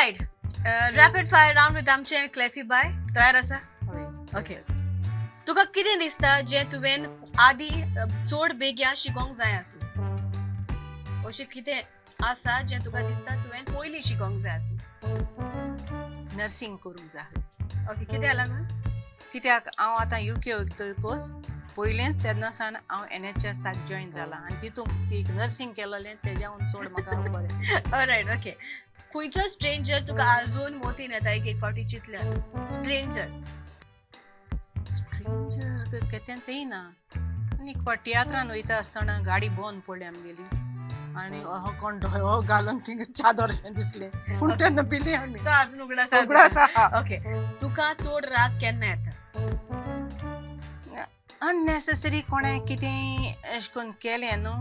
Alright, rapid fire round with आमचे क्लेफी बाय. तयार आसा? हय. ओके, तुका कितें दिसता जें तुवें आदी चड बेग्या शिकोंक जाय आसलें? अशें कितें आसा जें तुका दिसता तुवें पयलीं शिकोंक जाय आसलें? नर्सिंग करूंक जाय. ओके, कितें लागून? कित्याक हांव आतां युके वयतकच पयलेंच तेन्ना सावन हांव एनएचएसाक जॉयन जाला आनी तितूंत एक नर्सिंग केलेलें तेज्याहून चड म्हाका बरें. All right, okay. खंयचो स्ट्रेंजर तुका अजून मोतीन येता एक एक फावटी चिंतल्यार, स्ट्रेंजर? स्ट्रेंजर केतेंच येयना. आनी एक फावट तियात्रान वयता आसतना गाडी बंद पडली आमगेली आनी अहो कोण दोळो घालून थिंगा चादरशें दिसलें, पूण तेन्ना भिली आमी. तो अजून उगडास? उगडास आहा. ओके, तुका चड राग केन्ना येता? अननेसेसरी कोणें कितेंय अशें करून केलें न्हू,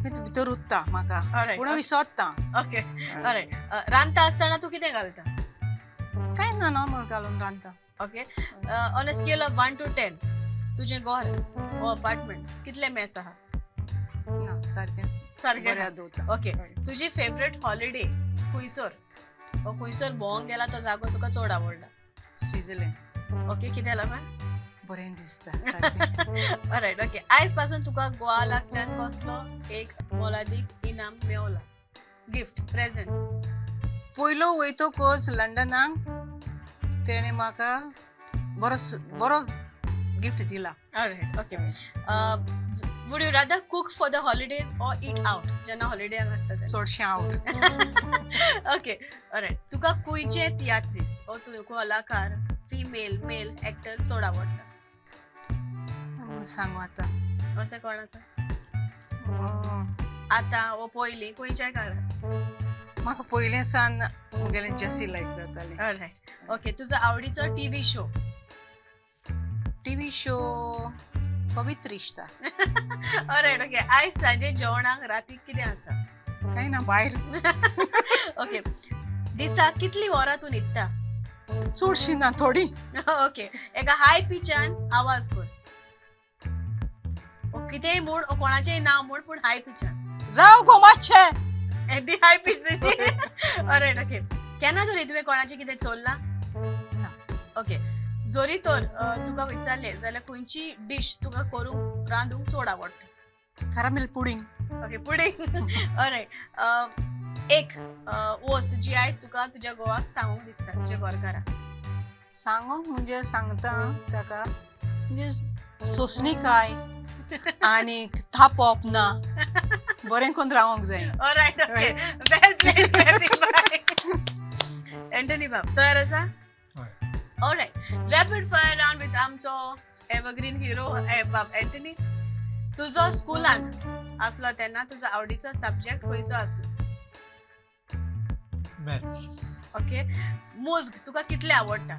भितर उत्ता म्हाका, पूण विसोत्ता. Okay, all right. रांदता आसतना तूं कितें घालता? कांय ना, नॉर्मल घालून रांदता. Okay, on a scale of 1 to 10, तुजें घर वो अपार्टमेंट कितले मेस आहा? ना, सारकें. सारकें. बऱ्या दवरता. ओके, तुजी फेवरेट हॉलिडे खुंयसर वो खुंयसर भोंवंक गेला तो जागो तुका चड आवडला? स्विट्झर्लंड. ओके, कितें लागून? बरें दिसता सारकें. All right, okay. आयज पासून तुका गोवा लागच्यान कसलो एक मोलादीक इनाम मेवला, गिफ्ट, प्रेझेंट? पयलो वयतकच लंडनाक तेणें म्हाका बरो बरो गिफ्ट दिला. Alright, okay. Would you rather cook for the holidays or eat out, जेन्ना हॉलिडे आसता तेन्ना? चडशें आवट. Okay, all right. तुका खंयचे तियात्रीस ओ तूं कलाकार, फिमेल, मेल एक्टर चड आवडटा? सांगू आतां? अशें कोण आसा आतां वो पयलीं, खंयच्याय काळार? म्हाका पयलें सावन मुगेलें जेसी लायक जातालें. All right, okay. तुजो आवडीचो टीव्ही शो? टीव्ही शो पवित्र रिश्ता. All right, okay. आयज सांजे जेवणाक रातीक कितें आसा? कांय ना, भायर. ओके, दिसाक कितली वरां तूं न्हिदता? चडशी ना, थोडी. ओके, एका हाय पिचान आवाज कर ओ कितेंय म्हूण ओ कोणाचेंय नांव म्हूण, पूण हाय पिचान. राव गो मातशें. येदी हाय पीच तशी. All right, okay. केन्ना तरी तुवें कोणाचें कितें चोरलां? ना. ओके, जरी तर तुका विचारलें जाल्यार खंयची डीश तुका करूंक, रांदूंक चड आवडटा? Caramel pudding. Okay, pudding. Alright, एक वस्त जी आयज तुका तुज्या घोवाक सांगूंक दिसता, तुज्या घरकाराक? सांगूंक म्हणजे सांगता ताका म्हणजे सोंसणीकाय आनी थापप ना, बरें करून रावंक जाय. Alright, okay. Well played, Anthony बाब. तयार आसा? हय. Alright, rapid fire round with आमचो एवरग्रीन हिरो बाब एंटनी. तुजो स्कुलान आसलो तेन्ना तुजो आवडीचो सब्जेक्ट खंयचो आसलो? मॅथ्स. ओके, मुज्ग तुका कितलें आवडटा?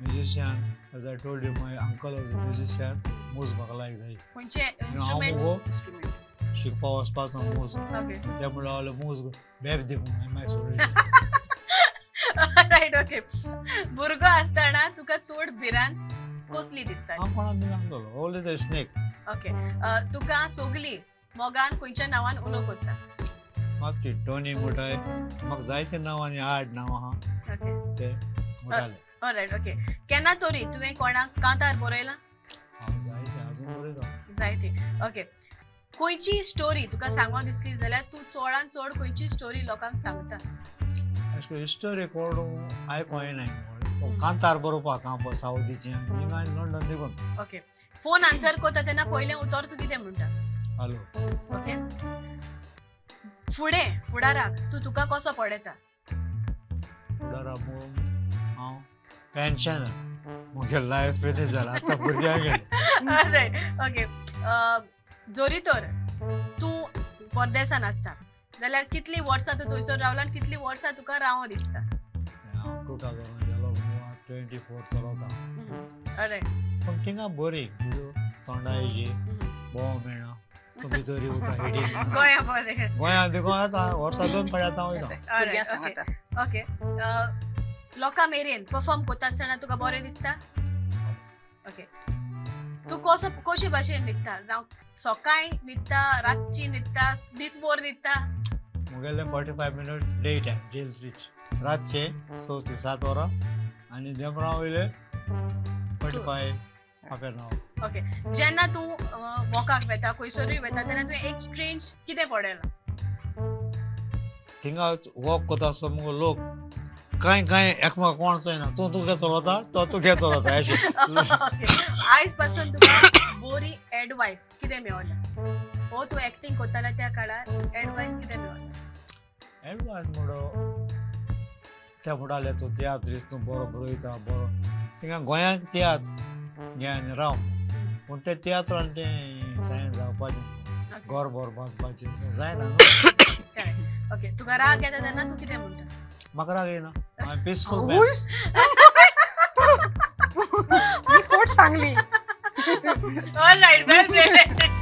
Musician. As I told you, my uncle was a musician. मुज म्हाका लायक जाय. खंयचे हांव इन्स्ट्रुमेंट? मुगो इन्स्ट्रुमेंट. शिकपा वचपाचो मुज. ते म्हणल्यार मुज बेब दी म्हणून मागीर सोडली. Right, okay. भुरगो आसतना तुका चड भिरांत कसली दिसताली? हांव कोणाक बी नासलेलो, ओन्ली the snake. Okay, तुका सोगली मोगान खंयच्या नांवान उलो करता? म्हाका ती टोनी म्हणटाय, म्हाका जायते नांव आनी आड नांव आहा. ते म्हणटाले. All right, okay. केन्ना तरी तुवें कोणाक कांतार बरयलां? हांव जायते, अजून बरयता. जायते. ओके, खंयची स्टोरी तुका सांगो दिसली जाल्यार तूं चडान चड खंयची स्टोरी लोकांक सांगता? अशें करून हिस्टोरी कोण आयको येनाय. कांतार बरोवपाक हांव पळय सावदीची आनी हिंगा लंडन देखून. ओके, फोन आन्सर करता तेन्ना पयलें उतर तूं कितें म्हणटा? हॅलो. ओके, फुडें फुडाराक तूं तुका कसो पळयता? फुडाराक हांव पेन्शनर. मुगे लायफ फिनीश जाला, आतां भुरग्यांक गेलें. Right, okay. जरी तर तूं परदेसान आसता जाल्यार कितलीं वर्सां तूं थंयसर रावला आनी कितलीं वर्सां तुका रावो दिसता? हांव 2000 गेलो, 24 चलता. रायट. पूण थिंगा बरी तोंडायची भोंव मेळना, तूं भितर उरता हिटींग. गोंया बरें. गोंयांत देखून आतां वर्सा दोन फावटी आतां वयता. भुरग्यां सांगता. ओके, लोकां मेरेन परफॉर्म करता आसतना तुका बरें दिसता? ओके, तूं कसो कशे भाशेन न्हिदता? जावं सकाळी न्हिदता, रातची न्हिदता, दीसभर न्हिदता? मुगेले 45 minute day time James reach. रातचे 6 ते 7 वरां आनी देमरां वयले 45 half an hour. Okay, जेन्ना तूं वॉकाक वेता, खंयसरूय वेता, तेन्ना तुवें एक स्ट्रेंज कितें पळयलां? थिंगा वॉक करता आसतना मुगो लोक कांय कांय एकमेकाक कोण चोयना, तूं तुगे चलता, तो तुगे चलता अशें. Okay. आयज पासून तुका बोरी एडवायस कितें मेवलें, हो तूं एक्टींग करताले त्या काळार एडवायस कितें मेवलें? एडवायस म्हणो ते म्हणटाले, तूं तियात्रीस्त, तूं बरो बरयता, बरो थिंगा गोंयांत तियात्र घे आनी राव. पूण ते तियात्रान तें कांय जावपाचें, घर भर बांदपाचें तें जायना न्हू. ओके, तुका राग येता तेन्ना तूं कितें म्हणटा? म्हाका राग येयना, हांव पिसफूल मॅन. आवयस! मी फट सांगली. All right, well played.